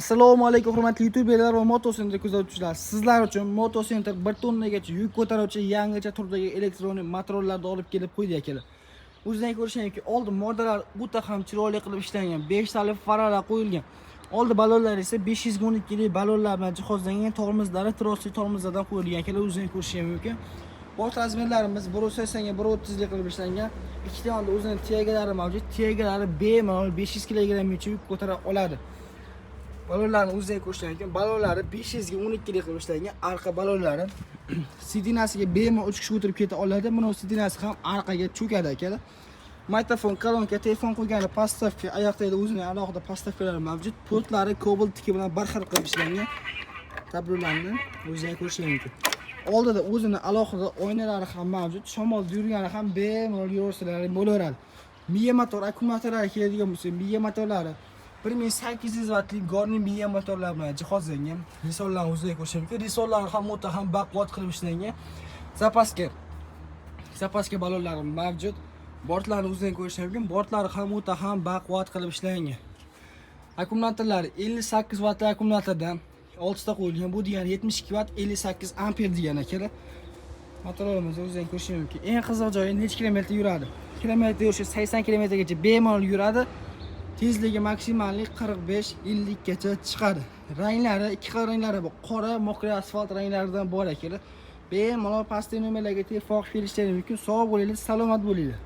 Assalomu alaykum, hurmatli youtuberlar va Motocenter kuzatuvchilar. Sizlar uchun Motocenter 1 tonnagacha yuk ko'taruvchi yangicha turdagi elektron motorlarni olib kelib qo'ydi, akalar. O'zingizlar ko'rishingiz, oldi modalar o'ta ham chiroyli qilib ishlangan. 5 tali faralar qo'yilgan. Oldi balonlar esa 512 lik balonlar bilan jihozlangan, tormozlari trosli tormozlardan qo'yilgan, akalar, o'zingiz ko'rishingiz mumkin. Bort размер larimiz 1.80 ga 1.30 lik qilib ishlangan. Ikkita yonida o'zini тяга lari mavjud. Тяга lari bemalol 500 kilogramgacha yuk ko'tara oladi. Balonlarni o'zingizlar ko'rishingiz mumkin. Balonlari 500 ga 12 lik qilib ishlangan. Arqa balonlari сиденья siga bemalol 3 kishi o'tirib keta oladi. Buni сиденья si ham orqaga cho'kadi, akalar. Magnitofon, kolonka, telefon qo'ygani подставка, oyoqda o'zining alohida подставка lari mavjud. Pultlari kobaltniki bilan bir xil qilib ishlangan. Tablolarni o'zingizlar ko'rishingiz mumkin. Oldida o'zini alohida oynalari ham mavjud. Shamol yurgani ham bemalol yuraversalar bo'laveradi. Miya motor akkumulyatorlari keladigan bo'lsa, miya motorlari 1800 vatli горный miya motorlar bilan jihozlangan. Resorlarni o'zingizlar ko'rishingiz mumkin. Resorlari ham o'ta ham baquvvat qilib ishlangan. Запаска balonlari mavjud. Bortlarni o'zingizlar ko'rishingiz mumkin. Bortlari ham o'ta ham baquvvat qilib ishlangan. Akkumulyatorlari 58 vatli akkumulyatordan 6 ta qo'yilgan. Bu degani 72 vat 58 amper degani, akalar. Motorlarimizni o'zingizlar ko'rishingiz mumkin. Eng qiziq joyi, necha kilometr yuradi? Kilometr yurishi 80 kilometrgacha bemalol yuradi. Tezligi maksimallik 45-50 gacha chiqadi. Ranglari ikki xil ranglari bor. Qora, мокрый asfalt ranglaridan bor, akalar. Bemalol pastdagi nomerlarga telefon qilib kelishingiz mumkin. Sog' bo'linglar, salomat bo'linglar.